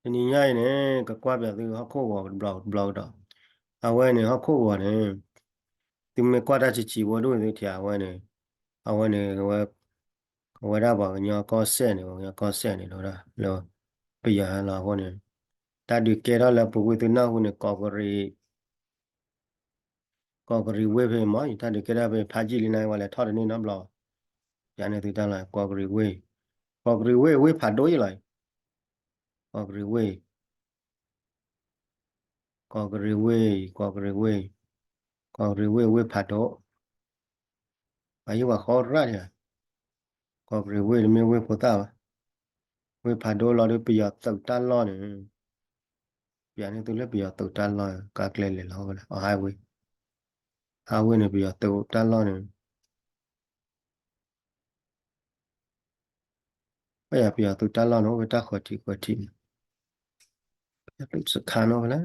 တနံၤညါအံၤန့ၣ် ကကွၢ်ပၠးသုဟီၣ်ခိၣ်ဂီၤတဘျီတဘျီကဒီး, အဝဲန့ၣ်ဟီၣ်ခိၣ်ဂီၤန့ၣ် သုမ့ၢ်ကွၢ်တၢ်ဆံးဆံးဖိဒိၣ်န့ၣ် သုထံၣ်အဝဲန့ၣ်, အဝဲန့ၣ် အဝဲဒၣ်ပှၤကညီကီၢ်စဲၣ်န့ၣ် ပှၤကညီကီၢ်စဲၣ်န့ၣ် လီၤဒၣ်လၢ ပယီၤဟဲလီၤအဃိန့ၣ်, တၢ်ဒုးကဲထီၣ်လၢပူၤကွံာ်သုနၢ်ဟူန့ၣ် ကီးကရံး ကီးကရံးဝ့ၢ်ဖဲမ့ၢ် ယတၢ်ဒုးကဲထီၣ်ဖဲဖးယံာ်လံန့ၣ် ဝဲလဲၤထီၣ်တန့ၢ်နီတဘျီ, ယၤန့ၣ်သုတၢ်လီၤ ကီးကရံးဝ့ၢ်, ကီးကရံးဝ့ၢ် ဝ့ၢ်ဖးဒိၣ်ယံလီၤ, ကီးကရံးဝ့ၢ် ကီးကရံးဝ့ၢ်, ကီးကရံးဝ့ၢ်, ကီးကရံးဝ့ၢ် ဝ့ၢ်ဖးဒိၣ်, ပှၤဟံၣ်ပှၤဃီရၣ်ဒံး, ကီးကရံးဝ့ၢ်တမ့ၢ်ဝ့ၢ်ဖိသၣ်ဘၣ်, ဝ့ၢ်ဖးဒိၣ်လီၤဒီးပယီၤသုးတၢ်လီၢ်န့ၣ်, ပယီၤန့ၣ်သုလၢပယီၤသုးတၢ်လီၢ် ကါကျဲလဲၤလီၤဝဲလၢ အီၤဟးဝ့ၢ်, ဟးဝ့ၢ်န့ၣ် ပယီၤသုးတၢ်လီၢ်န့ၣ် ပယီၤသုးတၢ်လီၢ်န့ၣ် အိၣ်ဝဲတၢ်ဃၢၤထံးဃၢၤထံးန့ၣ်, ပယီၤသုးစခါန့ၣ်ဝဲလၢ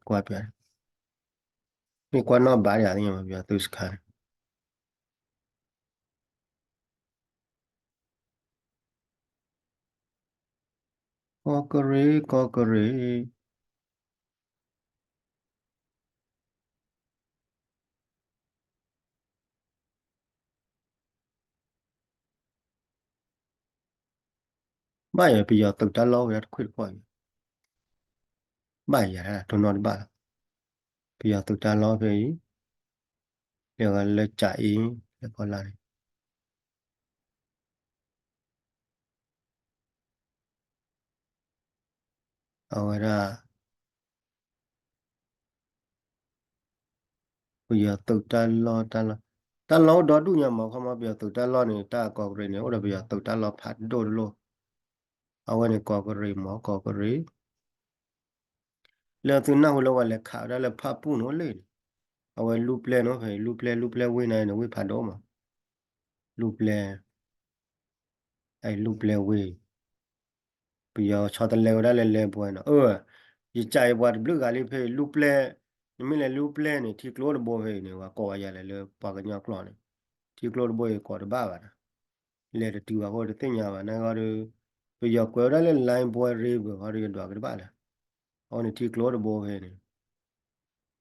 ကွၢ်ပၠး, မ့ၢ်ကွၢ်နီၣ်ဘးဒံးသ့ၣ်ညါမး ပယီၤသုးစခါန့ၣ်, ကီးကရံး ကီးကရံး ဘၣ်ယၤ ပယီၤသုးတၢ်လီၢ်ဝဲဒၣ်တခွ့ၣ်တခီၣ်, ဘၣ်ယၤဒၣ် တိၢ်နီၣ်တဘၣ်လီၤ, ပယီၤသုးတၢ်လီၢ်ဖဲအံၤ, လဲၤဝဲလၢကၠၤအ့ လၢကီၢ်လါန့ၣ် အဝဲဒၣ် ပယီၤသုးတၢ်လီၢ် တၢ်လီၢ်, တၢ်လီၢ်အိၣ်ဒီဒူၣ်ညါမး ခီမီ ပယီၤသုးတၢ်လီၢ်န့ၣ် တၢ်ကီးကရံးန့ၣ် အိၣ်ဒီးပယီၤသုးတၢ်လီၢ်ဖးဒိၣ်တလိၣ်, အဝဲန့ၣ်ကီးကရံးမး ကီးကရံး လၢသုနၢ်ဟူလၢပှၤလဲၤခးဝဲဒၣ်လၢဖၣ်ပူၣ်န့ၣ်အိၣ်လၢန့ၣ်, အဝဲလူၢ်ပျဲၢ်န့ၣ်ဖဲ လူၢ်ပျဲၢ် လူၢ်ပျဲၢ်ဝ့ၢ်န့ၣ်န့ၣ် ဝ့ၢ်ဖးဒိၣ်မး, လူၢ်ပျဲၢ်, လူၢ်ပျဲၢ်ဝ့ၢ်, ပယီၤဆီတလဲဝဲဒၣ်လၢလဲၤဘွဲနီၤ, အၢ, ယကးအံၤပှၤတဘျုးဂၤလံဖဲလူၢ်ပျဲၢ်, နမ့ၢ်လဲၤလူၢ်ပျဲၢ်န့ၣ် ထံကျိတဘိဖဲအံၤန့ၣ် ပှၤကိးဝဲယၤလဲၣ်လၢပှၤကညီကျိာ်န့ၣ်, ထံကျိတဘိအံၤကိးတဘၣ်ဘၣ်နီၤ, လဲၤတတုၤဘၣ်အဃိတသ့ၣ်ညါဘၣ် နဂီၢ်ဒီး, ပယီၤကွဲးဝဲဒၣ်လၢ Line Boy River ဟီဒီးယဒွးကတဘၣ်လၢ, အဃိန့ၣ်ထံကျိတဘိဖဲန့ၣ်, ထံ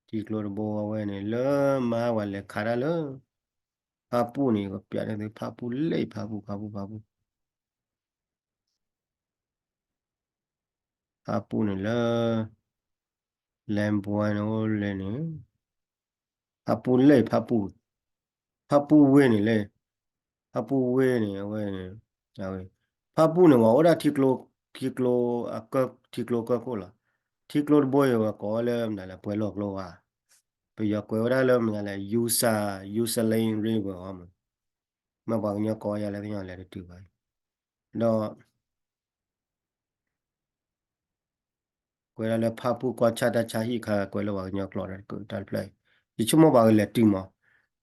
ကျိတဘိအဝဲန့ၣ် လၢမၤဝဲလဲၤခးတၢ်လၢ ဖၣ်ပူၣ်န့ၣ် ကပျးန့ၣ်သုဖၣ်ပူၣ်လၢဖၣ်ပူၣ် ဖၣ်ပူၣ် ဖၣ်ပူၣ် ဖၣ်ပူၣ်န့ၣ်လၢ လဲဘွဲန့ၣ်အိၣ်လဲၣ်န့ၣ်, ဖၣ်ပူၣ်လၢ ဖၣ်ပူၣ်, ဖၣ်ပူၣ်ဝ့ၢ်န့ၣ်လဲၣ်, ဖၣ်ပူၣ်ဝ့ၢ်န့ၣ် အဝဲန့ၣ်, ဖၣ်ပူၣ်န့ၣ် ပှၤအိၣ်ဒၣ်ထံကျိ, ထံကျိ, ထံကျိကၢၢ်ခိၣ်လီၤ. ထံကျိတဘိအံၤ ပှၤကိးဝဲလၢမနုၤလဲၣ် ပှဲၤလိာ်ကျိဝါ, ပယီၤကွဲးဝဲဒၣ်လၢမနုၤလဲၣ် ယူဆာ, Usaling River မး, မ့ၢ်ပှၤကညီကိးယၤလၢသ့ၣ်ညါလဲၣ်တတုၤဘၣ်, ဒီး ကွဲးဒၣ်လၢဖၣ်ပူၣ်ကွၢ်ဆၣ်တၢ်ဆါဟံၣ်ခါ ကွဲးလၢပှၤကညီကျိာ်တၢ်တဖျၢၣ်အံၤ, ယဆိကမိၣ်ပှၤကလဲၤတုၤမး,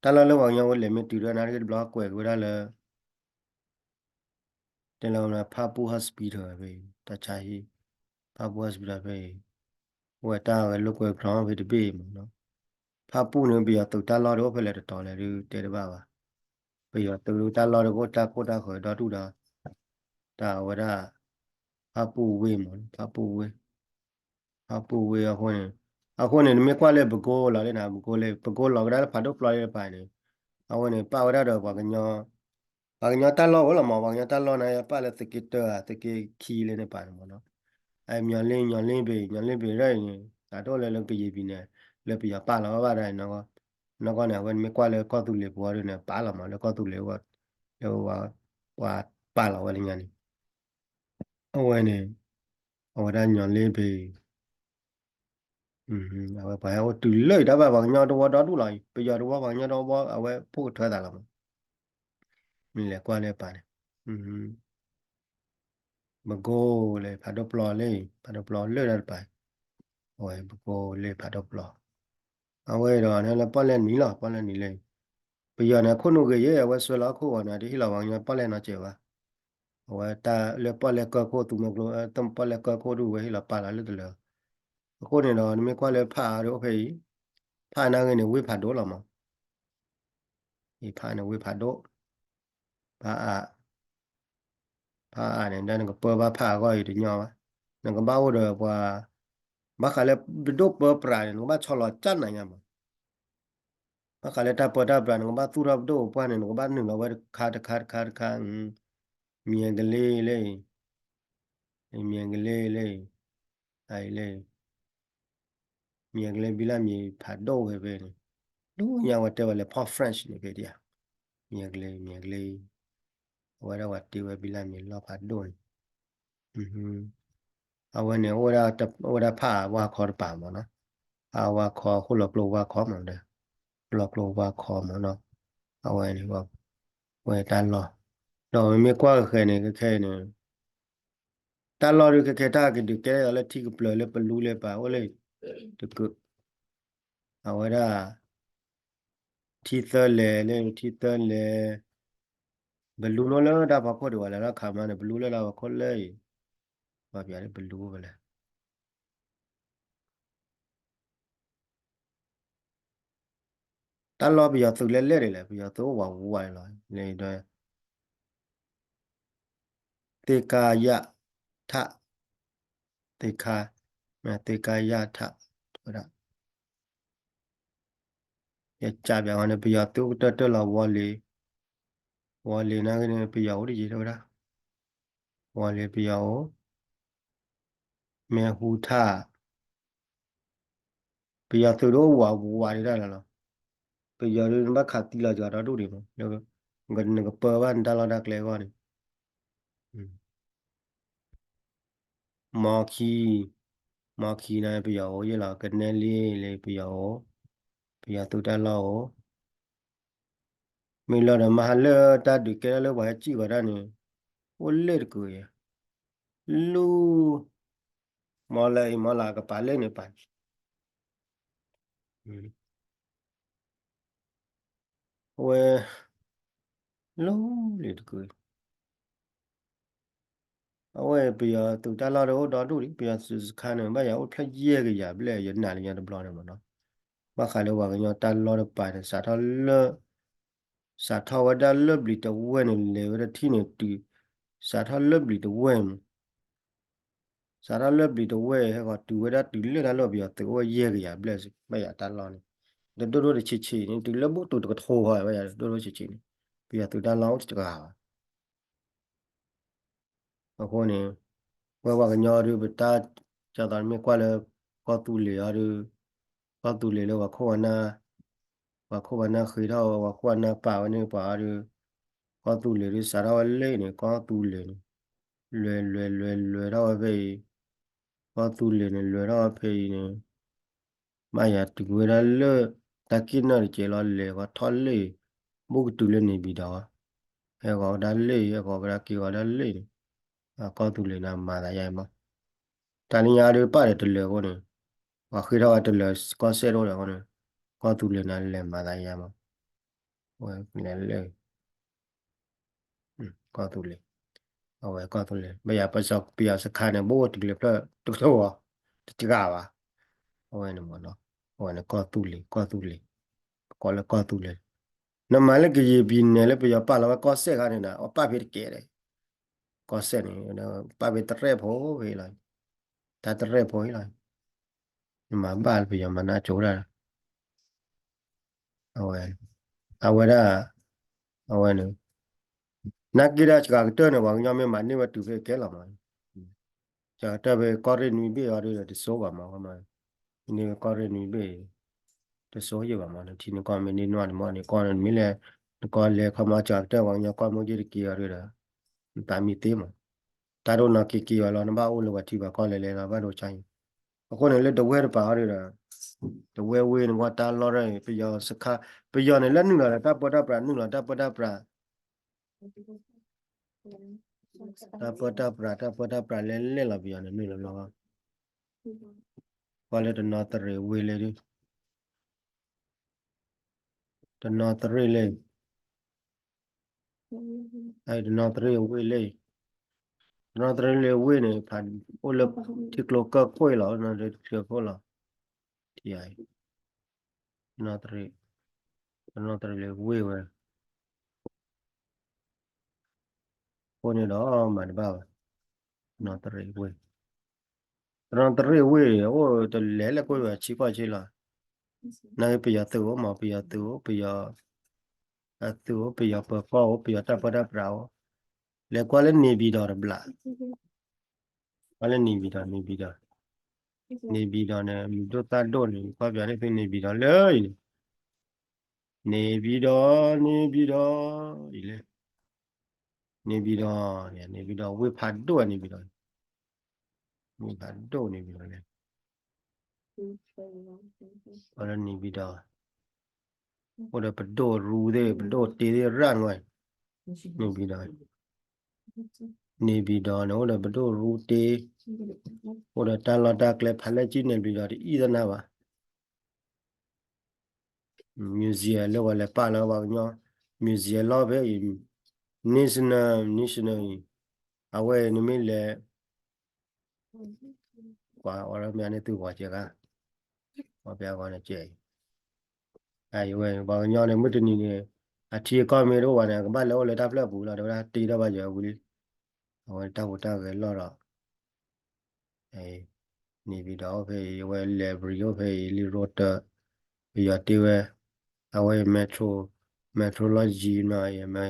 တၢ်လီၢ်လၢပှၤကညီဝဲလဲၤမ့ၢ်တုၤဒီး နတဘျီကွဲးက့ၤဝဲဒၣ်လၢ တဲလၢဖၣ်ပူၣ် hospital ဖဲအံၤ, တၢ်ဆါဟံၣ်, ဖၣ်ပူၣ် hospital ဖဲအံၤ, အဝဲတၢ်ဂဲၤလိာ်ကွဲကျီဖဲတဘ့ၣ်အံၤမးနီၤ, ဖၣ်ပူၣ်န့ၣ် ပယီၤသုးတၢ်လီၢ်ဒီးအိၣ်ဖဲလဲၣ်တတီၤလဲၣ်ဒုးတဲတဘၣ်ဘၣ်, ပယီၤသုးတၢ်လီၢ်ဒီးကအိၣ်တၢ်ကိၢ်တၢ်ဃၢၤဒီဒူၣ်ဒီး တၢ်ဝဲဒၣ် ဖၣ်ပူၣ်ဝ့ၢ်မး, ဖၣ်ပူၣ်ဝ့ၢ်, ဖၣ်ပူၣ်ဝ့ၢ်အဃိန့ၣ်, အဃိန့ၣ် နမ့ၢ်ကွၢ်လၢပကိလီၤလၢနၤ ပကိလၢ ပကိလီၤကဒါလၢဖးဒိၣ်ပျီလၢတပၤန့ၣ်, အဃိန့ၣ် ပာ်ဝဲဒၣ်ဒီးပှၤကညီ, ပှၤကညီတၢ်လီၢ်အိၣ်လီၤမး, ပှၤကညီတၢ်လီၢ်န့ၣ် ပာ်လၢသုးက့တၢ, သုးက့ခံလၢနပၤန့ၣ်မးနီၤ, အမၠီၤလ့, မၠီၤလ့ဘ့ၣ်, မၠီၤလ့ဘ့ၣ်ဒၣ်အံၤန့ၣ် သးဒိၣ်လၢလၢကယံာ်ဘံန့ၣ်, လၢပယီၤပာ်လီၤဘၣ်ဒၣ်အံၤနီၢ်ကီၢ်, နီၢ်ကီၢ်န့ၣ် အဝဲနမ့ၢ်ကွၢ်လၢကီၢ်သူလ့ၤပူၤအီၤဒ်န့ၣ် ပာ်လီၤမး လၢကီၢ်သူလ့ၤ, လၢပှၤပာ်လီၤဝဲလၢညါန့ၣ်, အဝဲန့ၣ်, အဝဲဒၣ်မၠီၤလ့ဘ့ၣ် အဝဲပှၤဟဲအိၣ်တုၤလၢအံၤတၢ်ဘၣ် ပှၤကညီတဝီဒီဒူၣ်လီၤ, ပယီၤတဝီ ပှၤကညီတဝီ အဝဲဖိၣ်ကထၢသးလီၤမး, မ့ၢ်လဲၤကွၢ်လၢပၤန့ၣ်, ပကိလၢဖးဒိၣ်ပျီလၢ, ဖးဒိၣ်ပျီလၢတၢ်တပၤ, အဝဲပကိလၢဖးဒိၣ်ပျီ, အဝဲဒီးလၢပီၣ်လဲၣ်နံၤလီၤ ပီၣ်လဲၣ်နံၤလၢ, ပယီၤန့ၣ် ခိၣ်နူာ်ဂ့ၤယဲ အဝဲဆွဲလီၤခိၣ်ဂီၤန့ၣ် တဟ့ၣ်လီၤပှၤကညီပီၣ်လဲၣ်နီတစဲးဘၣ် အဝဲတၢ်လၢပီၣ်လဲၣ်ကၢၢ်ခိၣ် သူမီၤကျိ ပီၣ်လဲၣ်ကၢၢ်ခိၣ်ဒုးဝဲဟ့ၣ်လီၤပာ်လီၤလၢတလၢ, အဃိန့ၣ်ဒီး နမ့ၢ်ကွၢ်လၢဖၣ်အါဒီးအိၣ်ဖဲအံၤ, ဖၣ်အါန့ၣ်ဂ့ၤန့ၣ် ဝ့ၢ်ဖးဒိၣ်လီၤမး, အံၤဖၣ်န့ၣ်ဝ့ၢ်ဖးဒိၣ်, ဖၣ်အါ, ဖၣ်အါန့ၣ် ဒ်နကပၢဘၣ်ဖၣ်အါဂီၢ်အံၤတညီဘၣ်, နကဘၣ်အိၣ်ဒီးပှၤ ဘၣ်ဃးလၢပဒိၣ်ပၢပြးန့ၣ် နကဘၣ်ဆီလီၤကၢ်နၤညါမး ဘၣ်ဃးလၢတၢ်ပၢတၢ်ပြး နကဘၣ်သူၣ်ထီၣ်ပဒိၣ်ပပှၢ်န့ၣ် နကဘၣ်နုာ်လီၤဝဲတခါတခါတခါတခါ, မံၤအကလ့လၢအံၤ, မံၤအကလ့လၢအံၤ, အံၤလၢအံၤ, မံၤအကလ့ဘံလၢမံၤဖးဒိၣ်ဝဲဖဲန့ၣ်, ဒ်ညါဝဲတဲဝဲလၢ Port French န့ၣ်ဖဲဒ်ဧါ, မံၤအကလ့ မံၤအကလ့, အဝဲဒၣ်ပှၤတ့ဝဲဘံလၢမံၤလီၢ်ဖးဒိၣ်န့ၣ် အဝဲန့ၣ် အိၣ်ဝဲဒၣ်ဖးဝါခီတပၤမးနီၤ, ဖးဝါခီ ဃိၣ်လီၤကျိဝါခီမးဒီး, ဃိၣ်လီၤကျိဝါခီမးနီၤ, အဝဲန့ၣ် ဝဲတၢ်လီၢ်, ဒီးမ့မ့ၢ်ကွၢ်ကဃဲၤန့ၣ် ခဲခဲအံၤန့ၣ် တၢ်လီၢ်ဒုးခဲခဲတၢ်ကဒုးကဲထီၣ်လၢထံကပျၢၤလၢပလူလၢပှၤအိၣ်လၢ တကုး အဝဲဒၣ် ထံသၢလဲၤလၢထံသၢလဲၤ, ပလူနီၢ်လၢတၢ်ဖီခိၣ်ဒံးဝဲလၢတၢ်ခးမးန့ၣ် ပလူလၢတၢ်ဖီခိၣ်လၢအံၤ, ပှၤပျးလၢပလူဖဲလဲၣ် တၢ်လီၢ်ပယီၤသုးလဲၣ်လဲၣ်ဒ်လဲၣ် ပယီၤသုးအိၣ်ဝးဝးလီၤ လၢဒီး သ့ကါယၣ်ထၣ်, သ့ကါ, မ့ၢ်သ့ကါယၣ်ထၣ်, ဝဲဒၣ် ယကးပျးဝဲန့ၣ် ပယီၤသုးအိၣ်ကတၢၢ်တၢၢ်လီၤ ဝီၤလ့ၤ, ဝီၤလ့ၤနာ်က့န့ၣ် ပယီၤအိၣ်တယံၤတဝဲဒၣ်, ဝီၤလ့ၤပယီၤအိၣ်, မ့ၢ်ဟူထၣ် ပယီၤသုးဒိၣ်ဝးဝးဒံးတၢ်လီၤလီၤ, ပယီၤဒုးနဘၣ်ခးသံလီၤစှၤဒီဒူၣ်ဒံးမး, နကပၢဘၣ်နတၢ်လီၢ်တၢ်ကျဲအဂီၢ်န့ၣ် မီခံ, မီခံန့ၣ် ပယီၤအိၣ်ယဲၢ်လီၤ, ကနဲလံလၢပယီၤအိၣ်, ပယီၤသုးတၢ်လီၢ်အိၣ်, မ့ၢ်လီၤဒီးမဟါလၢတၢ်ဒုးကဲထီၣ်လၢပှၤဟဲစံၣ်ဝဲဒၣ်န့ၣ်, အိၣ်လၢတကုးယဲၢ်, လူ မီလၢအံၤမီလၢကပၤလၢန့ၣ်ပၤ အဝဲ လီၤလံတကုး, အဝဲပယီၤသုးတၢ်လီၢ်တအိၣ်ဒီဒူၣ်လံ, ပယီၤသုးစခါန့ၣ် ဘၣ်ယၤအိၣ်ဖျဲၣ်ယဲၢ်ကယၤဘျဲၣ် ယနာ်လၢညါတဘျီန့ၣ်မးနီၤ, ဘၣ်ဃးလၢပှၤကညီတၢ်လီၢ်တပၤန့ၣ် စးထီၣ်လၢ စးထီၣ်ဝဲဒၣ်လၢဘျံးတဝဲၢ်န့ၣ် လဲၤဝဲဒၣ်ထံၣ်န့ၣ်တုၤ စးထီၣ်လၢဘျံးတဝဲၢ်န့ၣ် စးထီၣ်လၢဘျံးတဝဲၢ် ဟဲဂီၤတုၤဝဲဒၣ်တုၤလၢတၢ်လီၢ်ပယီၤသုးအိၣ်ဝဲယဲၢ်ကယၤဘျဲၣ် ဘၣ်ယၤတၢ်လီၢ်န့ၣ် တဒိၣ်ဒိၣ်တဆံးဆံးန့ၣ် တုၤလၢဘူၣ်တူာ်တကထိဃီဘၣ်ယၤ ဒိၣ်ဒိၣ်ဆံးဆံးန့ၣ် ပယီၤသုးတၢ်လီၢ်အိၣ်တကဂၤဘၣ် အဃိန့ၣ် ဝဲပှၤကညီဒုး ပတၢ် ကသိးမ့ၢ်ကွၢ်လၢ ကီၢ်သူလ့ၤအီၤဒုး ကီၢ်သူလ့ၤလၢပှၤခိၣ်ပှၤနၢ် ပှၤခိၣ်ပှၤနၢ်ဃ့ထီၣ်ဝဲ ပှၤခိၣ်ပှၤနၢ်ပာ်ဝဲန့ၣ်ပှၤအီၤဒုး ကီၢ်သူလ့ၤဒုး စးထီၣ်ဝဲလၢန့ၣ် ကီၢ်သူလ့ၤန့ၣ် လဲၤလဲၤလဲၤလဲၤထီၣ်ဝဲဖဲအံၤ ကီၢ်သူလ့ၤန့ၣ် လဲၤထီၣ်ဝဲဖဲအံၤန့ၣ် ဘၣ်ယၤတုၤဝဲဒၣ်လၢ တၢ်က့ၣ်နီၣ်တကဲးလီၤ လဲၤဃီထီၣ်လၢ ဘူးကတုၤလၢန့ၣ်ဘံၤဒီး ဟဲဂီၤဝဲဒၣ်လၢ ဟဲဂီၤဝဲဒၣ်က့ၤဂီၤဒၣ်လၢန့ၣ် ကီၢ်သူလ့ၤန့ၣ်မၤသးယါအံၤမး တၢ်လၢညါဒုးပာ်ဒီးတလၢာ်အဃိန့ၣ် ပှၤဃ့ထီၣ်ဝဲတလၢာ်ကီၢ်စဲၣ်တအိၣ်ဒီးအဃိန့ၣ် ကီၢ်သူလ့ၤန့ၣ်လဲၤမၤသးယါမး ဝဲလဲၤလၢ ကီၢ်သူလ့ၤ အဝဲကီၢ်သူလ့ၤ ဘၣ်ယၤပယီၤစခါန့ၣ် ဘိၣ်တုၤလၢဖျၢၣ်တကထိဧါ တကဂၤဘၣ် အဝဲန့ၣ်မ့ၢ်နီၤ အဝဲန့ၣ်ကီၢ်သူလ့ၤ ကီၢ်သူလ့ၤ ပကိးလၢကီၢ်သူလ့ၤ နမၤလၢကယံာ်ပံၤနဲၣ်လၢပယီၤပာ်လီၤဝဲ ကီၢ်စဲၣ်ခါန့ၣ်ဒီး အပာ်ဖဲတကဲးဒီး ကီၢ်စဲၣ်န့ၣ် ပာ်ဖဲတရဲၣ်ဖိဖဲလီၤ တၢ်တရဲၣ်ဖိအံၤလီၤ နမၤဘၣ်လၢပယီၤမၤနၢၤကၠိဒၣ် အဝဲ အဝဲဒၣ် အဝဲန့ၣ် နာ်က့ဒၣ်စှၤကတၢၢ်န့ၣ် ပှၤကညီမ့ၢ်မၤန့ၢ်ဝဲတုၤဖဲကဲလီၤမး စှၤကတၢၢ်ဖဲကီၢ်ရ့ၣ်နွံဘ့ၣ်အီၤဒ်ဒီးတစိဘၣ်မး မ့ၢ်န့ၢ်ဖဲကီၢ်ရ့ၣ်နွံဘ့ၣ် တစိယဲၢ်ဘၣ်မး နထံနကီၢ်မ့ၢ်န့ၢ်နွံနမီၢ်န့ၣ် ကီၢ်န့ၣ်မ့ၢ်လဲၣ် နကီၢ်လဲၤခီမး စှၤကတၢၢ်ပှၤကညီကီၢ်မိၢ်ယ့ၢ်တက့ၤအီၤဒ်ဒီး နသးမံသ့မး တၢ်ဒိၣ်နီၢ်က့ၤက့ၤအီၤလီၤ နဘၣ်အိၣ်လၢပှၤထံပှၤကီၢ်လဲၤလဲၤလီၤ ဘၣ်ဒိဆါအံၤ အဃိန့ၣ်လၢတဝဲတပၤအီၤဒ်ဒီး တဝဲဝ့ၢ်န့ၣ်ဝဲတၢ်လီၢ်ဒ်အံၤ ပယီၤစခါ ပယီၤန့ၣ်လၢနုာ်လီၤဒီးတၢ်ပၢတၢ်ပြး နုာ်လီၤတၢ်ပၢတၢ်ပြး တၢ်ပၢတၢ်ပြး တၢ်ပၢတၢ်ပြးလဲၤလဲၤလီၤ ပယီၤန့ၣ်နုာ်လီၤလီၤ ကွၢ်လၢတနီသရံၣ်ဝ့ၢ်လၢဒ် တနီသရံၣ်လၢ တနီသရံၣ်ဝ့ၢ်လၢ တနီသရံၣ်လၢဝ့ၢ်န့ၣ် ဖးအိၣ်လၢထံကျိကၢၢ်ခိၣ်အံၤလီၤ ထံကျိခိၣ်လီၤ ထံအံၤ တနီသရံၣ် တနီသရံၣ်လၢဝ့ၢ်ဝဲ အဃိန့ၣ်ဒီးမၤတဘၣ်ဘၣ် တနီသရံၣ်ဝ့ၢ် ရီတရ့ၣ်ဝ့ၢ် အိၣ်တလဲၤလၢကိးယွၤဆံကီၢ်ဆံလီၤ. နာ်က့ပယီၤသုးအိၣ်မး ပယီၤသုးအိၣ် ပယီၤ အသုးအိၣ် ပယီၤပၢၤကီၢ်အိၣ် ပယီၤတၢ်ပၢတၢ်ပြးအိၣ် လဲၤကွၢ်လၢနေပြည်တော်တဘျီ ကွၢ်လၢနေပြည်တော် နေပြည်တော် နေပြည်တော်န့ၣ် မုၢ်ဒိၣ်သၣ်ဒိၣ်န့ၣ် ကွၢ်ပယီၤန့ၣ်သု နေပြည်တော်လၢအံၤန့ၣ် နေပြည်တော် နေပြည်တော် အံၤလၢ နေပြည်တော် နေပြည်တော် ဝ့ၢ်ဖးဒိၣ် နေပြည်တော် ဝ့ၢ်ဖးဒိၣ် နေပြည်တော်လၢ အိၣ်ဒီး နေပြည်တော် အိၣ်ဒီးပဒိၣ်ရူသ့ၣ် ပဒိၣ်တ့သ့ၣ်ရၣ်နွဲ နေပြည်တော် နေပြည်တော်န့ၣ် အိၣ်ဒီးပဒိၣ်ရူတ့ အိၣ်ဒီးတၢ်လီၢ်တၢ်ကျဲဖးလဲၢ်ကံ နေပြည်တော် တအံၣ်သနာ်ဘၣ် museum လၢပှၤလဲၤပာ်လီၤပှၤကညီ museum လီၤဖဲအံၤ national national အံၤ အဝဲအံၤနမ့ၢ်လဲၤ ကွၢ်အီၤမ့ၢ်န့ၣ်သုဝီၤကဲဂၤ ဝီၤပျါဂီၤန့ၣ်ကဲအံၤ အဝဲပှၤကညီန့ၣ် မုၢ်တနံၤန့ၣ် အထံအကီၢ်မ့ၢ်တအိၣ်ဘၣ်န့ၣ် ကဘၣ်လဲၤအိၣ်လၢတၢ်ဖျၢၣ်ပူၤလီၤ တဲဝဲဒၣ်တ့ထီၣ်ဘၣ်ယၤဝံၤလံ အဝဲတၢ်ဟူးတၢ်ဂဲၤလီၢ်ဒီး နေပြည်တော်အိၣ်ဖဲအံၤ အဝဲ library အိၣ်ဖဲအံၤ လံာ်ရိတၢၢ် ပယီၤတ့ဝဲ အဝဲ metro metrology နီၤ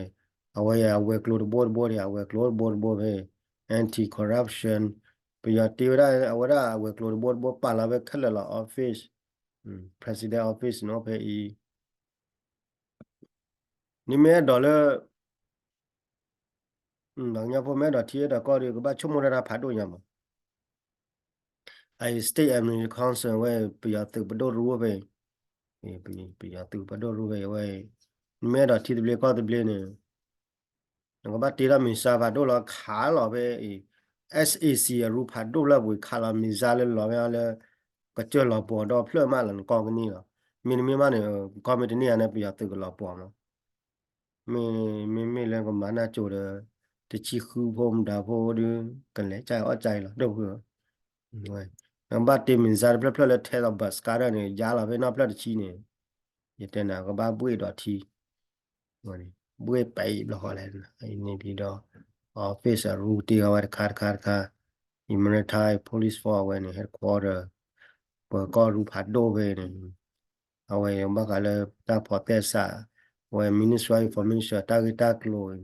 အဝဲအဝဲၤကျိၤတဘိတဘိန့ၣ် အဝဲၤကျိၤတဘိတဘိဖဲ anti corruption ပယီၤတ့ဝဲဒၣ် အဝဲဒၣ်အဝဲၤကျိၤတဘိတဘိပာ်လီၤဖဲခဲလၢာ်လီၤ office president office နီၤဖဲအံၤ နမ့ၢ်အဲၣ်ဒိးလၢ ပှၤကညီဖိမ့ၢ်အဲၣ်ဒိးထံအဲၣ်ဒိးကီၢ်ဒီး ကဘၣ်ဆိကမိၣ်တၢ်တၢ်ဖးဒိၣ်ညါမး, အအံၤ State Administrative Council ဝဲ ပယီၤသုးပဒိၣ်ရူအိၣ်ဖဲအံၤ, ပယီၤသုးပဒိၣ်ရူဖဲအံၤဝဲ, နမ့ၢ်အဲၣ်ဒိးထံသဘျ့ကီၢ်သဘျ့န့ၣ် နကဘၣ်တ့ထီၣ် missile ဖးဒိၣ်လီၤခးလီၤဖဲအံၤ, SAC အရူဖးဒိၣ်လၢပူၤ ခးလီၤ missile လၢလီၤဖဲအံၤလၢ ကစၢၢ်လီၤပှီၤဒီဖျၢၣ်မးလီၤ နကီၢ်ကနံၣ်လီၤ, မ့တမ့ၢ်ဘၣ်န့ၣ် ကီၢ်မ့ၢ်တန့ၢ်ဧါန့ၣ် ပယီၤသုးကလီၤပှီၤမး မ့မ့ၢ် မ့မ့ၢ်လၢကမၤနၢ်ကၠိဒီး တဆံဃုဖိမတၤဖိဒီး ကလဲၤကၢ်အီၣ်ကၢ်အံၤလီၤ ဒိၣ်ဖုၣ်ဧၢ, နကဘၣ်တ့ missile တဖျၢၣ်ဖျၢၣ်လၢထဲသိး ဘၢးစကါဒၢၣ်န့ၣ် ယါလီၤဖဲနီၢ်ဖျၢၣ်တဆံန့ၣ်, ယတဲနၤကဘၣ်ဘှ့ၣ်ဒီးထံ ဘှ့ၣ်ပဲာ်အံၤဘျီဃီလဲၣ်, န့ၣ်ဒီး office အရူတ့ဃီဝဲတခါတခါတခါ, အံၤ military police force အဝဲန့ၣ် headquarter ပၢၤကီၢ်ရူဖးဒိၣ်ဖဲန့ၣ် အဝဲဘၣ်ဃးလၢတၢ်ဖီၣ်သဲစး, အဝဲ Ministry of Information တၢ်ဂ့ၢ်တၢ်ကျိၤ,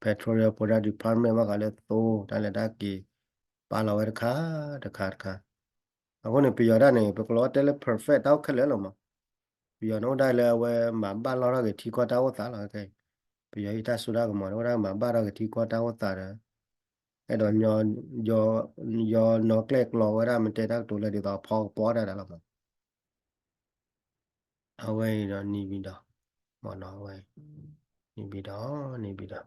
Petroleum Product Department ဘၣ်ဃးလၢသိတၢ်လဲၤတၢ်က့ၤ, ပာ်လီၤဝဲတခါတခါတခါ, အဃိန့ၣ် ပယီၤဒၣ်န့ၣ် ပကလီၤတဲလၢ perfect တၢ်အိၣ်ခဲလၢာ်လီၤမး, ပယီၤန့ၣ်အိၣ်ဒၣ်လၢအဝဲမၤဘၣ်လီၢ်ထီၣ်က့ၤထံကီၢ်တၢ်အိၣ်သးလီၤ, ပယီၤဟံးတၢ်စိတၢ်ကမီၤန့ၣ် အိၣ်ဒၣ်မၤဘၣ်ထီၣ်က့ၤထံကီၢ်တၢ်အိၣ်သးဒီး အဲၣ်ဒိး ယီၤနီၤကျဲၣ်ကျီဝဲဒၣ် မ့ၢ်တဲတၢ်ကတိၤလၢဒ်သိးအဖီကပီၤတၢ်ဒၣ်လီၤမး, အဝဲအံၤဒီး နေပြည်တော်, မ့ၢ်နီၤ အဝဲ နေပြည်တော်, နေပြည်တော်,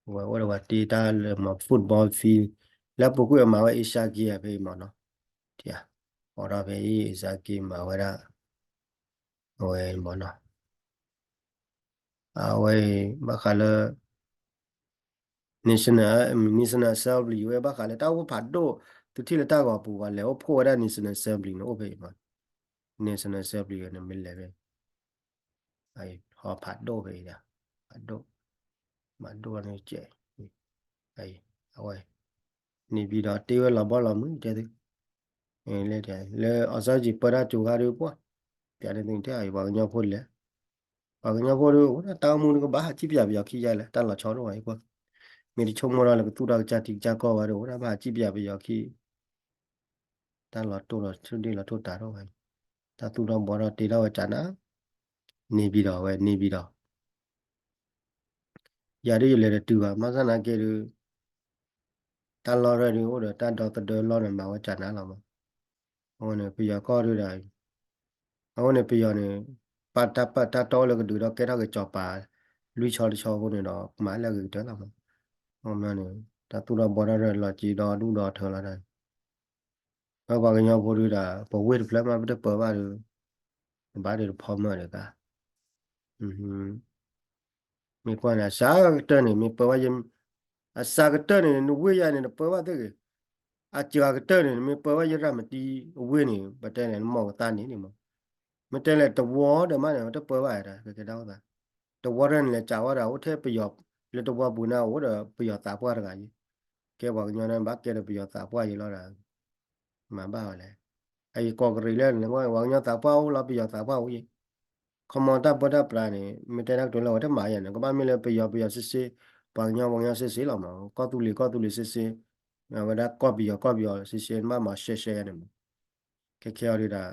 အဝဲအိၣ်ဒီးပှၤတ့တၢ်လၢမး football field လၢပူၤကွံာ်အမၤဝဲ Asian Games ဖဲအံၤမးနီၤ, အိၣ်ဒီးဖဲအံၤ Asian Games မၤဝဲဒၣ် အဝဲမးနီၤ, အဝဲဘၣ်ဃးလၢ National, National Assembly ဝဲဘၣ်ဃးလၢတၢ်အိၣ်ဖးဒိၣ်, သုထံၣ်လၢတၢ်ဂီၤပူၤ ပှၤလဲၤအိၣ်ဖှိၣ်ဝဲဒၣ် National Assembly န့ၣ်အိၣ်ဖဲအံၤမး, National Assembly န့ၣ်မ့ၢ်လဲၤဖဲ ဟီဖးဒိၣ်ဖဲအံၤဒၣ်, ဖးဒိၣ်, မၤဒိၣ်န့ၣ်ကဲး, အဝဲ နေပြည်တော် တ့ဝဲလီၤဘီလီၤမုၢ်တဲသု, လၢ အောင်ဆန်းစုကြည် ပၢတၢ်ကိၤခါဒုးပှၢ်, ပျးန့ၣ်သ့ၣ်တဲအံၤ ပှၤကညီဖိလဲၣ်, ပှၤကညီဖိဒုး အိၣ်ဒၣ်တၢ်အိၣ်မူဒုးကဘၣ်ဟးစံၣ်ပၠးပယီၤခံယါလဲၣ် တၢ်လီၤဆီဒိၣ်ဝဲအံၤပှၢ်, မ့ၢ်တဆိကမိၣ်ထီၣ်လၢကသူၣ်ထီၣ်ကစၢ်ထံကစၢ်ကီၢ်ဝဲဒုး အိၣ်ဒၣ်ဘၣ်ဟးစံၣ်ပၠးပယီၤခံ တၢ်လီၤတိၢ်လီၤဆူၣ်ဒ့ၣ်လီၤထိၣ်တၤထီၣ်ဝဲ, တၢ်သူၣ်ထီၣ်ဘှီထီၣ်တ့ထီၣ်ဝဲကနၤ, နေပြည်တော် ဝဲ နေပြည်တော်, ယၤဒုးယလဲၤတတုၤဘၣ် ဘၣ်ဆၣ်သနာ်က့ဒုး တၢ်လီၢ်ရၢၢ်ဒုးအိၣ်ဒီးတၢ်ဒီသဒၢလီၢ်န့ၣ် မၤဝဲကနၤလီၤမး, အဃိန့ၣ် ပယီၤကီၢ်ဒုးဒီး အဃိန့ၣ် ပယီၤန့ၣ် ပာ်တၢ်ပာ်တၢ်တီလၢကဒုးဒီးကဲထီၣ်က့ၤကၠီၤပၤ လွံၢ်ဆီတဆီအဃိန့ၣ်ဒီး ကမၤလၢအဂ့ၤကတၢၢ်လီၤမး, အဃိန့ၣ် တၢ်သူၣ်ထီၣ်ဘှီထီၣ်လီၤက့ၤဒီဒူၣ်ဒီထၢလီၤဒီး ပပှၤကညီဖိဒုးဒီး ပဝ့ၢ်တဖျၢၣ်မး ပတပၢဘၣ်ဒီး ပဘၣ်ဒီးတဖီမၢၢ်ဒီးကါ မ့ၢ်ကွၢ်န့ၣ် အစှၤကတၢၢ်န့ၣ် မ့ၢ်ပၢဘၣ်ယ အစှၤကတၢၢ်န့ၣ် နဝ့ၢ်ယါန့ၣ် နပၢဘၣ်သ့ၣ်ဂ့ၤ, အစှၤကတၢၢ်န့ၣ် နမ့ၢ်ပၢဘၣ်ယရၣ်မတံအဝ့ၢ်န့ၣ် ပတဲလဲၣ် နမီၢ်ကသါန့ၣ်န့ၣ်မး, မ့ၢ်တဲလဲၣ် တဝီဒီးမးန့ၣ် တပၢဘၣ်ဒၣ် ကကဲတၢ်အိၣ်သး, တဝီတၢ်န့ၣ်လဲၤစးဝဲဒၣ် အိၣ်ထဲပယီၤ လၢတဝီပူၤန့ၣ် အိၣ်ဒီးပယီၤသးပှၢ်တဂၤယ့, ကဲပှၤကညီန့ၣ် ဘၣ်ကဲဒီးပယီၤသးပှၢ်ယ့လီၤဒီး မၤဘၣ်ဝဲလဲၣ်. အအံၤကီၢ်ကရံၣ်လၢန့ၣ် ပှၤကညီသးပှၢ်အိၣ်လီၤ ပယီၤသးပှၢ်အိၣ်ယံၤ. ခီမီတၢ်ပၢတၢ်ပြးန့ၣ် မ့ၢ်တဲတၢ်ကတိၤလၢအဝဲတမၤယၤန့ၣ် ကဘၣ်မ့ၢ်လၢပယီၤပယီၤစ့စ့, ပှၤကညီပှၤကညီစ့စ့လီၤမး, ကီၢ်သူလ့ၤကီၢ်သူလ့ၤစ့စ့, အဝဲဒၣ်ကီၢ်ပယီၤကီၢ်ပယီၤစ့စ့ နဘၣ်မၤရှဲရှဲန့ၣ်မး. ခဲခဲအံၤဒုးဒၣ်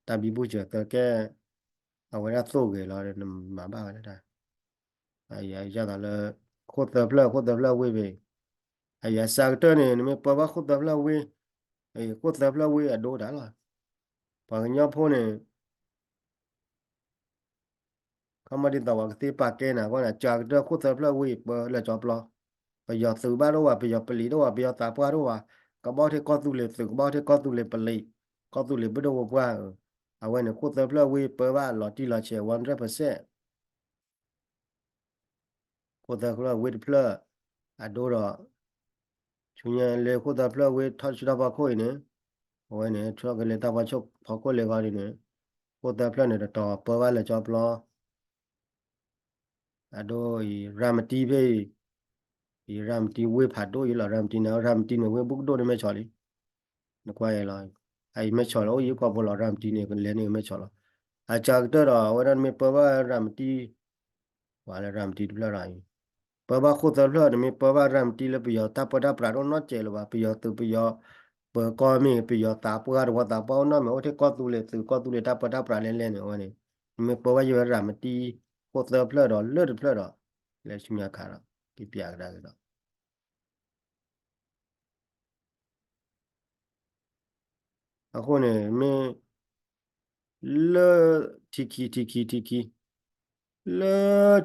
တၢ်ဘံဘူစၢၤသၢကဲ အဝဲဒၣ်သိၣ်ဂ့ၤလီၤ နမၤဘၣ်ဝဲဒၣ်. အယၤယသးလၢ ခိၣ်သၢဖျၢၣ် ခိၣ်သၢဖျၢၣ်ဝ့ၢ်ဖဲ အယၤစှၤကတၢၢ်န့ၣ် နမ့ၢ်ပၢဘၣ်ခိၣ်သၢဖျၢၣ်ဝ့ၢ်, ခိၣ်သၢဖျၢၣ်ဝ့ၢ်အဒိဒၣ်လီၤ. ပှၤကညီဖိန့ၣ် ခီမီဒ်သိးပှၤကသ့ပာ်ကဲနၤအဂီၢ်န့ၣ် စှၤကတၢၢ်ခိၣ်သၢဖျၢၣ်ဝ့ၢ်ပၢလၢကၠီပျီ, ပယီၤသုးဘၣ်ဒိၣ်ဝဲ ပယီၤပလံးဒိၣ်ဝဲ ပယီၤသးပှၢ်ဒိၣ်ဝဲ, ကဘၣ်အိၣ်ထဲကီၢ်သူလ့ၤသုး ကဘၣ်အိၣ်ထဲကီၢ်သူလ့ၤပလံး, ကီၢ်သူလ့ၤဘုၣ်ဒိၣ်ဝဲပှၢ်, အဝဲန့ၣ် ခိၣ်သၢဖျၢၣ်ဝ့ၢ်ပၢဘၣ်လီၤတံၢ်လီၤဆဲး one hundred percent ခိၣ်သၢဖျၢၣ်ဝ့ၢ်တဖျၢၣ် အဒိဒီး ဆူညါလၢခိၣ်သၢဖျၢၣ်ဝ့ၢ်ထီၣ်ဆူထီၣ်ဖီခိၣ်အံၤန့ၣ်, အဝဲန့ၣ် ထီၣ်က့ၤလၢတၢ်ဖီခိၣ်လၢအဂီၢ်ဒ်န့ၣ်, ခိၣ်သၢဖျၢၣ်န့ၣ် တတီၤပၢဘၣ်လၢကၠီပျီ, အဒိအံၤ ရၤမတံဖဲအံၤ, အံၤရၤမတံဝ့ၢ်ဖးဒိၣ်အံၤလီၤ ရၤမတံန့ၣ် ရၤမတံန့ၣ် ဝ့ၢ်ဘူးကဒိၣ်န့ၣ်မဲၢ်ဆီးလံ နကွၢ်အံၤလီၤ, အအံၤမဲၢ်ဆီးလီၤ အိၣ်ယံၤကီၢ်ဖိလီၤ ရၤမတံန့ၣ် ကလဲၤန့ၢ်မဲၢ်ဆီးလီၤ, အစှၤကတၢၢ်ဒီး အဝဲဒၣ်နမ့ၢ်ပၢဘၣ်ရၤမတံ, ပှၤလၢရၤမတံတဖျၢၣ်ဒီးအံၤ, ပၢဘၣ်ခိၣ်သၢဖျၢၣ် နမ့ၢ်ပၢဘၣ်ရၤမတံလၢပယီၤတၢ်ပၢတၢ်ပြးတအိၣ်နီတစဲးလၢၤဘၣ် ပယီၤသုးပယီၤ, ပၢကီၢ်မ့ၢ် ပယီၤသးပှၢ်တဝီသးပှၢ်အိၣ်နီတမံၤ အိၣ်ထဲကီၢ်သူလ့ၤသုး ကီၢ်သူလ့ၤတၢ်ပၢတၢ်ပ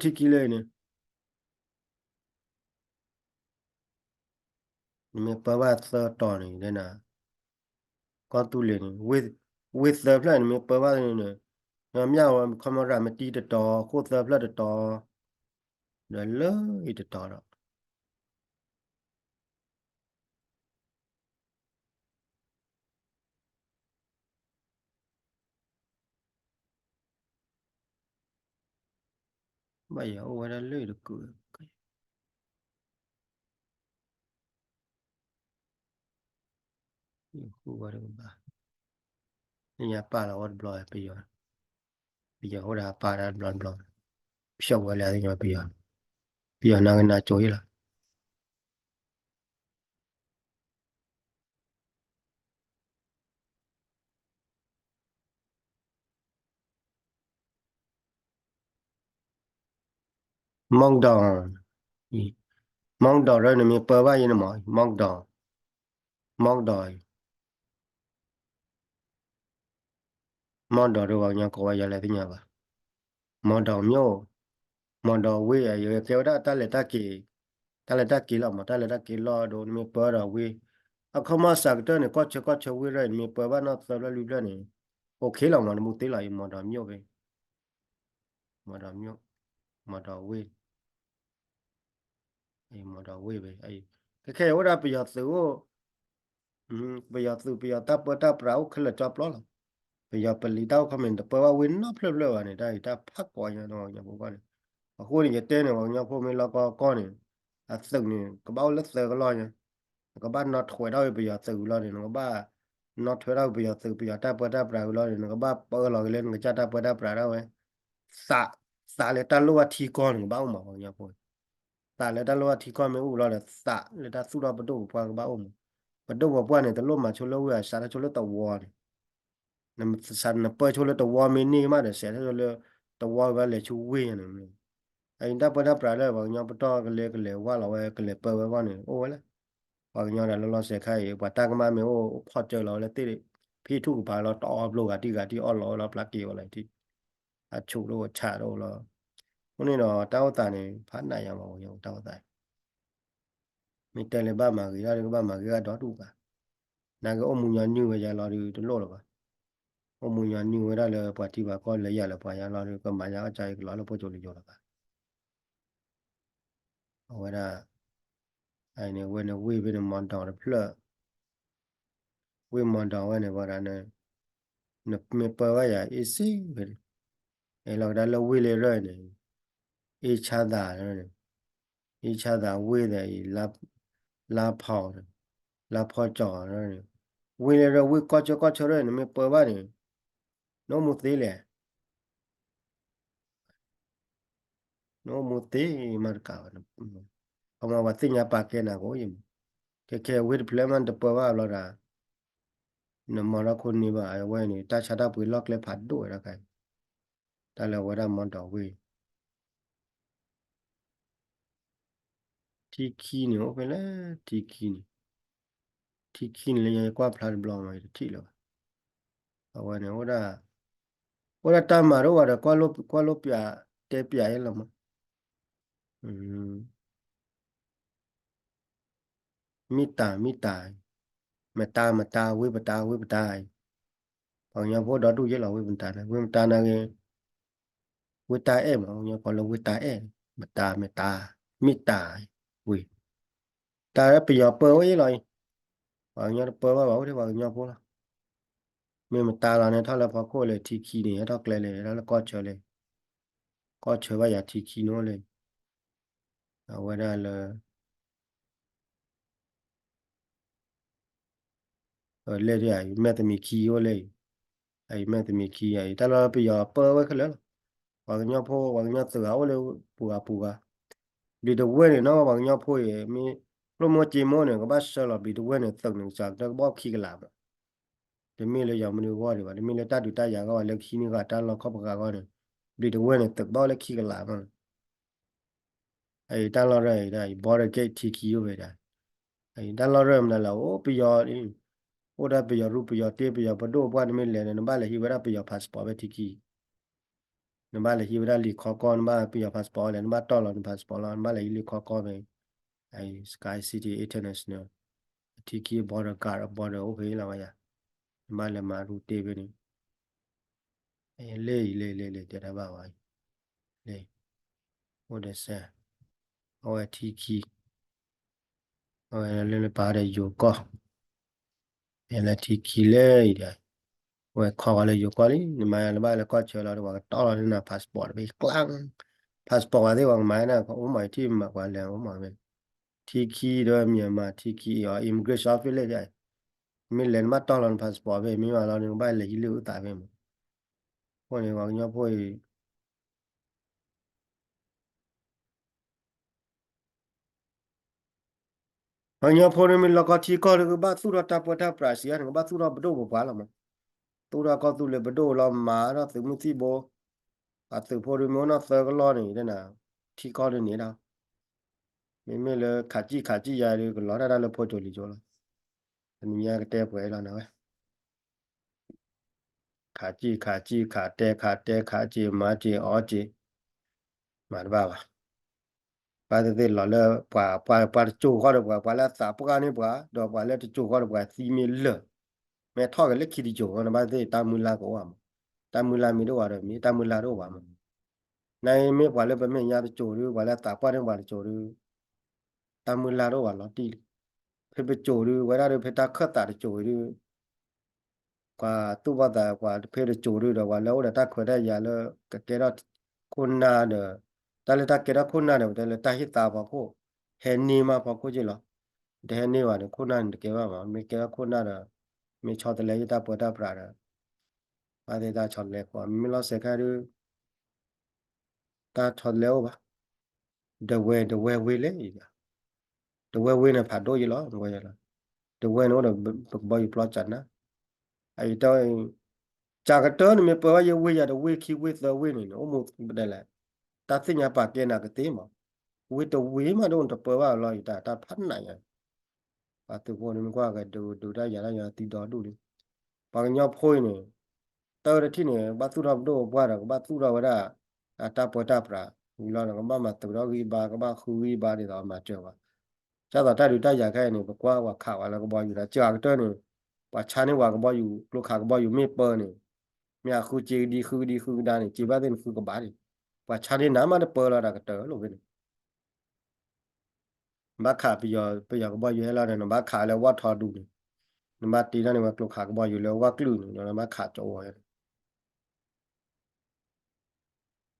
ြးလဲလဲန့ၣ် အဝဲန့ၣ်, နမ့ၢ်ပၢဘၣ်ယဲဝဲရၤမတံ, ခိၣ်သၢဖျၢၣ်ဒီးလၢတဖျၢၣ်ဒီး, လၢဆူညါခါဒီး, က့ၤပျးကဒါက့ၤဒီး အဃိန့ၣ် မ့ၢ် လၢ ထံခံ ထံခံ ထံခံ, လၢ ထံခံလၢအံၤန့ၣ် နမ့ၢ်ပၢဘၣ်သၢတီၤန့ၣ် ကီၢ်သူလ့ၤန့ၣ်, ဝ့ၢ်သၢဖျၢၣ်နမ့ၢ်ပၢဘၣ်န့ၣ်, မ့ၢ်ဝဲခီမီရၤမတံတတီၤ ခိၣ်သၢဖျၢၣ်တတီၤ, ဒီးလၢအံၤတတီၤဒီး ဘၣ်ယၤအိၣ်ဝဲဒၣ်လၢတကုာ်, ယဃုဝဲတကဘၣ်, နညါပာ်လီၤဝဲတဘျီ, ပယီၤအိၣ်ဒီးပာ်ဒၣ်တဘျီတဘျီ, ဖျိးဝဲလၢပယီၤ, ပယီၤနၤကနၤကၠိယလီၤ. မီၢ်ဒီး, မီၢ်ဒီးရၢနမ့ၢ်ပၢဘၣ်ယဲန့ၣ်မး, မီၢ်ဒီး, မီၢ်ဒီး, မီၢ်ဒီးရၢပှၤကညီကိးဝဲယၤလဲၣ်သ့ၣ်ညါဘၣ်, မီၢ်ဒီးမျိၣ်, မီၢ်ဒီးဝ့ၢ်, ယကဲဝဲဒၣ်တၢ်လဲၤတၢ်က့ၤ, တၢ်လဲၤတၢ်က့ၤလီၤမး, တၢ်လဲၤတၢ်က့ၤလီၤဒီး နမ့ၢ်ပၢဒီးဝ့ၢ်, အခီမီစှၤကတၢၢ်န့ၣ် ကီၢ်ဆၢကီၢ်ဆၢဝ့ၢ်ရၢ နမ့ၢ်ပၢဘၣ်နီၢ်သၢဖျၢၣ်လွံၢ်ဖျၢၣ်န့ၣ်, OKလီၤမး, နဘူးသ့လီၤအံၤ မီၢ်ဒီးမျိၣ်ဖဲ မီၢ်ဒီးမျိၣ်, မီၢ်ဒီးဝ့ၢ်, မီၢ်ဒီးဝ့ၢ်ဖဲ, ခဲခဲအံၤအိၣ်ဒၣ်ပယီၤသုးအိၣ်, ပယီၤသုးပယီၤတၢ်ပၢတၢ်ပြးအိၣ်ခဲလၢာ်ကၠီပျီလီၤ. ပယီၤပလံးတၢ်အိၣ်ခီမ့ၢ်န့ၣ် တပၢဘၣ်ဝ့ၢ်နီတဖျၢၣ်ဖျၢၣ်ဘၣ်န့ၣ် တၢ်အံၤတၢ်ဖးကီညါနီၤ ပှၤကညီဖိန့ၣ်, အဃိန့ၣ် ယတဲန့ၣ် ပှၤကညီဖိမ့ၢ်လီၤကီကီၢ်န့ၣ်, အသုးန့ၣ် ကဘၣ်အိၣ်လၢသၢကလီၢ်ညါ, နကဘၣ်နီၣ်ထွဲးထီၣ်ဝဲပယီၤသုးဝံၤလီၤန့ၣ် နကဘၣ်နီၣ်ထွဲးထီၣ်ဝဲပယီၤသုးပယီၤတၢ်ပၢတၢ်ပြးဝံၤလီၤန့ၣ် နကဘၣ်ပၢလီၤက့ၤလၢနကစၢ်တၢ်ပၢတၢ်ပြးထီၣ်ဝဲ, သး, သးလၢတၢ်လိၣ်ဘၣ်ထံကီၢ်န့ၣ် ကဘၣ်အိၣ်မး ပှၤကညီဖိ သးလၢတၢ်လိၣ်ဘၣ်ထံကီၢ်မ့ၢ်အိၣ်လီၤဒီး သးလၢတၢ်သူၣ်ထီၣ်ပဒိၣ်ပပှၢ်ကဘၣ်အိၣ်မး, ပဒိၣ်ပပှၢ်န့ၣ် တလိၣ်မၤဆိလၢဝ့ၢ် အစးထီၣ်ဆိလၢသဝီန့ၣ် နပၢဆိလၢသဝီမ့ၢ်န့ၢ်မးဒီး စးထီၣ်ဆိလၢသဝီဝဲလဲၤဆူဝ့ၢ်ညါန့ၣ်, အအံၤတၢ်ပၢတၢ်ပြးလၢပှၤကညီပတီၢ်ကလဲၤကလဲၤဝါလီၤဝဲ ကလဲၤပၢဝဲအဂီၢ်န့ၣ် အိၣ်ဝဲလၢ ပှၤကညီဒီးလီၤလီၤဆဲးခါအံၤ ပှၤတၢ်ကမၣ်မ့ၢ်အိၣ်ဖီၣ်စၢလီၤဝဲလၢသ့ၣ်, ဖံးထူၣ်ကပၤလီၤ တအီဖျိဂၤတံၢ်ဂၤတံၢ်အီၣ်လီၤဝဲလီၤ ပျၢ်က့ၤဝဲလီၤတံၢ်, အဆိးတအိၣ်ဆးတအိၣ်လီၤ. အဃိန့ၣ်ဒီး တၢ်အိၣ်သးန့ၣ် ဖးနးယၤမး ပှၤကညီတၢ်အိၣ်သး မ့ၢ်တဲလၢဘၣ်မၤဂ့ၤဒၣ်ဒီး ကဘၣ်မၤဂ့ၤဂၤဒီဒူၣ်ဘၣ်. နာ်က့အိၣ်မူညီနုၢ်ဝဲယါလီၤဒီး တလိၣ်လၢၤဘၣ်. အိၣ်မူညီနုၢ်ဝဲဒၣ်လၢပှၤထံပှၤကီၢ်လၢယၤလၢပှၤယါလီၤဒီး ကမၤယါအီၣ်ကၢအံၤကလီၤလၢဖိကၠိလံယိာ်လၢၤဘၣ်. အဝဲဒၣ် အန့ၣ်ဝဲန့ၣ်ဝ့ၢ်ဖဲန့ၣ် မီၢ်ဒီးတဖျၢၣ် ဝ့ၢ်မီၢ်ဒီးဝဲန့ၣ် ပှၤဒၣ်န့ၣ် နမ့ၢ်ပၢဘၣ်ယၤ အ့စ့ဖဲန့ၣ် အဲၣ်လီၤကဒါလၢဝ့ၢ်လၢရၢၢ်န့ၣ် အ့ဆါသးန့ၣ် အ့ဆါသးဝ့ၢ်ဒီးအံၤ လါဖီၣ်န့ၣ် လါဖီၣ်ကၠီၤန့ၣ် ဝ့ၢ်လၢဝ့ၢ်ကီၢ်ဆၢကီၢ်ဆၢရဲၣ် နမ့ၢ်ပၢဘၣ်န့ၣ် နအိၣ်မူသ့လဲၣ်. နအိၣ်မူသ့မးတကးဘၣ်, အမၤပှၤသ့ၣ်ညါပာ်ကဲနၤကအိၣ်ယမး, ခဲခဲဝ့ၢ်တဖျၢၣ်မးနတပၢဘၣ်ဘျီဒီး နမၤထီၣ်ခိၣ်န့ၢ်ဘၣ် အဝဲန့ၣ် တၢ်ဆါတၢ်ပှ့ၤလီၢ်ကျဲဖးဒိၣ်ဝဲဒၣ်ခါအံၤ, တၢ်လၢအဝဲဒၣ်မၤဒီးဝ့ၢ် ထံခံန့ၣ် အိၣ်ဖဲလဲၣ်, ထံခံန့ၣ်, ထံခံန့ၣ် လၢယကွၢ်ဖျါတဘျီမး ယတထံၣ်လၢၤဘၣ်. အဝဲန့ၣ် အိၣ်ဒၣ်တၢ်မၤတအိၣ်ဘၣ်ဒီး ကွၢ်လိပျးတဲပျးအံၤလီၤမး. မ့ၢ်တၢ် မ့ၢ်တၢ်, မတၤ မတၤ, ဝ့ၢ်ပတၢ် ဝ့ၢ်ပတၢ်အံၤ, ပှၤကညီဖိဒီဒူၣ်ယဲလီၤ ဝ့ၢ်ပတၢ်န့ၣ် ဝ့ၢ်ပတၢ်နာ်က့ၤ ဝ့ၢ်တၢ်အဲၣ်မး ပှၤကညီဖိလၢဝ့ၢ်တၢ်အဲၣ်, မတၤ မတၤ, မ့ၢ်တၢ်, ဝ့ၢ်, တၢ်ပယီၤပၢဝဲယဲလီၤအံၤ, ပှၤကညီတပၢဘၣ်ဘၣ် အိၣ်ထဲပှၤကညီဖိလီၤ. မ့ၢ်မတၤလီၤန့ၣ် ထီၣ်လၢဖီခိၣ်လၢထံခံန့ၣ် ဟဲထီၣ်ကျဲလၢ ဟဲထီၣ်လၢကီၢ်ဆၢလၢ ကီၢ်ဆၢဘၣ်ယၤထံခံန့ၣ်အိၣ်လၢ အဝဲဒၣ်လၢ လဲၣ်ဒၣ်အံၤ မဲၢ်သမံးခံအိၣ်လဲၣ်အံၤ, အံၤမဲၢ်သမံးခံအံၤ တၢ်လီၢ်ပယီၤပၢဝဲခဲလၢာ်လီၤ. ပှၤကညီဖိ ပှၤကညီသုးဂၤအိၣ်လၢပူၤဂၤပူၤဂၤ, ဘျံးတဝဲၢ်န့ၣ် နီၢ်ပှၤကညီဖိအံၤ မ့ၢ်ကျိၣ်မိၢ်စ့မိၢ်န့ၣ် ကဘၣ်ဆှၢလီၤ ဘျံးတဝဲၢ်န့ၣ် သုးန့ၣ်ကစးကတၢၢ်ကဘၣ်အိၣ်ခံကလးမး, တမ့ၢ်လၢယၤမနုၤအဂီၢ်ဒံးဘၣ် တမ့ၢ်လၢတၢ်ဒုးတၢ်ယၤအဂီၢ်ဘၣ် လၢကဟံးန့ၢ်ဃာ်တၢ်လီၢ်ခီၣ်ပဃာ်အဂီၢ်န့ၣ် ဘျံးတဝဲၢ်န့ၣ် သုးကဘၣ်အိၣ်လၢခံကလးမး အံၤတၢ်လီၢ်ရၢၢ်အံၤဒၣ်အံၤ border gate ထံခံအိၣ်ဝဲဒၣ်, အံၤတၢ်လီၢ်ရၢၢ်မနုၤလဲၣ် အိၣ်ပယီၤ, အိၣ်ဒၣ်ပယီၤရူပယီၤတ့ပယီၤပဒိၣ်ပှၢ် နမ့ၢ်လဲၤန့ၣ် နဘၣ်လဲၤဟံးဝဲဒၣ်ပယီၤ passport ဖဲထံခံ, နဘၣ်လဲၤဟံးဝဲဒၣ်လံာ်ခီကီၢ် နဘၣ်ပယီၤ passport လဲၣ် နဘၣ်တီၢ်လီၤန passport လီၤ နဘၣ်လဲၤဟံးလံာ်ခီကီၢ်ဖဲ Sky City International ထံခံ border guard border အိၣ်ဖဲလီၤဝဲယၤ, နဘၣ်လဲၤမၤရူတ့ဖဲန့ၣ် လ့ၣ်အံၤလ့ၣ်လ့ၣ်လ့ၣ် တဲတၢ်ဘၣ်ဝဲအံၤ, လ့ၣ်, အိၣ်ဒီးစဲ, အဝဲထံခံ, အဝဲလၢပာ်ဒီးယိၤကီၢ်, လၢထံခံလ့ၣ်အံၤဒီး, အဝဲခီဃီလၢယိၤကီၢ်လံ နမၤယၤလၢဘၣ်လၢကီၢ်ဆၢလီၤဒီး ပှၤကတီၢ်လီၤန passport တဘ့ၣ်ကျါ, passport ဝဲသ့ၣ်ပှၤကမၤန့ၣ် အိၣ်မးထံၣ်မၤပှၤလဲၤအိၣ်မး, ထံခံဒီး Myanmar ထံခံအံၤ immigration office လ့ၣ်ဒီး မ့ၢ်လဲၤနဘၣ်တီၢ်လီၤန passport ဖဲ မ့ၢ်ဘၣ်လီၤန့ၣ် ကဘၣ်လဲၤဟံးလံာ်အုၣ်သးဖဲမး, အဃိန့ၣ် ပှၤကညီဖိအံၤ ပှၤကညီဖိန့ၣ်မ့ၢ်လီၤကီထံကီၢ်ဒီး ကဘၣ်သူၣ်ထီၣ်တၢ်ပၢတၢ်ပြးစံးအါန့ၣ် ကဘၣ်သူၣ်ထီၣ်ပဒိၣ်ပပှၢ်လီၤမး, သူၣ်ထီၣ်ကီၢ်သူလ့ၤပဒိၣ်လီၤ မၤထီၣ်သုးမုၢ်သံၣ်ဘိ, အသုးဖိဒီးမ့ၢ်အိၣ်နီၢ်သၢကလီၢ်န့ၣ် ထံကီၢ်ဒ်န့ၣ်ဒီး, မ့မ့ၢ်လၢခးစံၣ်ခးစံၣ်ယၤဒီး ကလီၤတၢ်တၢ်လၢဖိကၠိလံၤကၠိလီၤ, တနံၤညါကတဲပှဲၤအံၤလီၤနဝဲ ခးစံၣ်ခးစံၣ် ခးတဲခးတဲ ခးစ့မၤစ့အီစ့, မၤတဘၣ်ဘၣ်. ဘၣ်သ့ၣ်သ့ၣ်လီၤလၢပှၤ ပှၤ ပှၤတစိၤဃီဒီးပှၤ ပှၤလၢအသးပှၢ်န့ၢ်ပှၤ ဒီးပှၤလၢတစိၤဃီဒီးပှၤသံမ့ၢ်လၢာ်, မ့ၢ်ထီၣ်က့ၤလၢခံတစိၤဃီန့ၣ် ဘၣ်သ့ၣ်သ့ၣ်တၢ်မုၢ်လၢ်ကအိၣ်မး, တၢ်မုၢ်လၢ်မ့ၢ်တအိၣ်ဘၣ်ဒီး မ့ၢ်တၢ်မုၢ်လၢ်တအိၣ်ဘၣ်မး. နမ့ၢ်ပှၤလၢပမဲာ်ညါတစိၤဒီး ပှၤလၢအသးပှၢ်န့ၢ်ပှၤတစိၤဒီး တၢ်မုၢ်လၢ်တအိၣ်ဘၣ်လီၤတံၢ်လံ. ဖဲပစိၤဒီး ဝဲဒၣ်ဒီးဖဲတၢ်ခၢၣ်သးတစိၤအံၤဒီး ပှၤသူၣ်ဘီၣ်သး ပှၤဖဲတစိၤဒီး ပှၤလၢအိၣ်ဒီးတၢ်ခွဲးတၢ်ယာ်လၢကကဲထီၣ်ခိၣ်နၢ်ဒီး တၢ်လၢတၢ်ကဲထီၣ်ခိၣ်နၢ်ဒီး ပတဲလၢတၢ်ဟ့ၣ်သါဖီခိၣ် ဟဲန့ၢ်မးဖီခိၣ်က့လီၤ. တဟဲန့ၢ်ဘၣ်ဒီး ခိၣ်နၢ်န့ၣ်တကဲဘၣ်မး မ့ၢ်ကဲထီၣ်ခိၣ်နၢ်ဒီး မ့ၢ်ဆီတလဲယတၢ်ပၢတၢ်ပြးဒီး ဘၣ်သ့ၣ်တၢ်ဆီတလဲကွၢ် မ့မ့ၢ်လီၤစဲးခါဒီး တၢ်ဆီတလဲအိၣ်ဘၣ်. ဒဝဲ ဒဝဲဝ့ၢ်လဲၣ်အံၤဒီး ဒဝဲဝ့ၢ်န့ၣ်ဖးဒိၣ်ယဲလီၤ ဒဝဲယဲလီၤ. ဒဝဲန့ၣ်အိၣ်ဒီးပကဘီယူၤပျီစးနါ အံၤတၢ် စးကတၢၢ်န့ၣ်မ့ၢ်ပၢဘၣ်ယဲဝ့ၢ်ယၤဒီးဝ့ၢ်ခံဝ့ၢ်သၢဝ့ၢ်န့ၣ် အိၣ်မူပတဲလဲၣ် တၢ်သ့ၣ်ညါပာ်ကဲနၤကသ့မး ဝ့ၢ်တဝ့ၢ်မးဒိၣ်နတပၢဘၣ်လီၤအံၤတၢ် တၢ်ဖးနးယၤ ပှၤသုးဖိန့ၣ်မ့ၢ်ကွၢ်ကဒုးဒုးတၢ်ယၤတၢ်ယၤသံဒီဒူၣ်လံ ပှၤကညီဖိအံၤန့ၣ် တၢ်တထံၣ်န့ၣ် ကဘၣ်သူၣ်ထီၣ်ပဒိၣ်ပပှၢ်ဒီး ကဘၣ်သူၣ်ထီၣ်ဝဲဒၣ် အတၢ်ပၢတၢ်ပြး ဝံၤလီၤဒီး ကဘၣ်မၤသုးထီၣ်ဂံၢ်ဘါ ကဘၣ်ဃုဂံၢ်ဘါဒ်သိးမၤစၢၤဘၣ် ဒ်သိးတၢ်ဒုးတၢ်ယၤခဲအံၤန့ၣ် ပကွၢ်ပှၤခးဝဲလၢကဘီယူၤဒီး စှၤကတၢၢ်န့ၣ် ပှၤဆါန့ၢ်ပှၤကဘီယူၤ ကျိခးကဘီယူၤမ့ၢ်ပၢန့ၣ် မ့ၢ်အဃုစ့ကဒံဃုကဒံဃုကဒါန့ၣ် စ့ဘၣ်သ့ၣ်နဃုကဘၣ်န့ၣ် ပှၤဆါန့ၢ်နၤမးတပၢလီၤတၢ်ကတၢၢ်လိာ်ဖဲန့ၣ် နဘၣ်ခးပယီၤ ပယီၤကဘီယူၤဟဲလီၤဒီး နဘၣ်ခးလၢဝၣ်ထီဒူန့ၣ် နဘၣ်တ့ထီၣ်န့ၢ်ဝဲကျိခးကဘီယူၤလၢဝၣ်ကလုာ်န့ၣ် နဘၣ်ခးကၠီဝဲ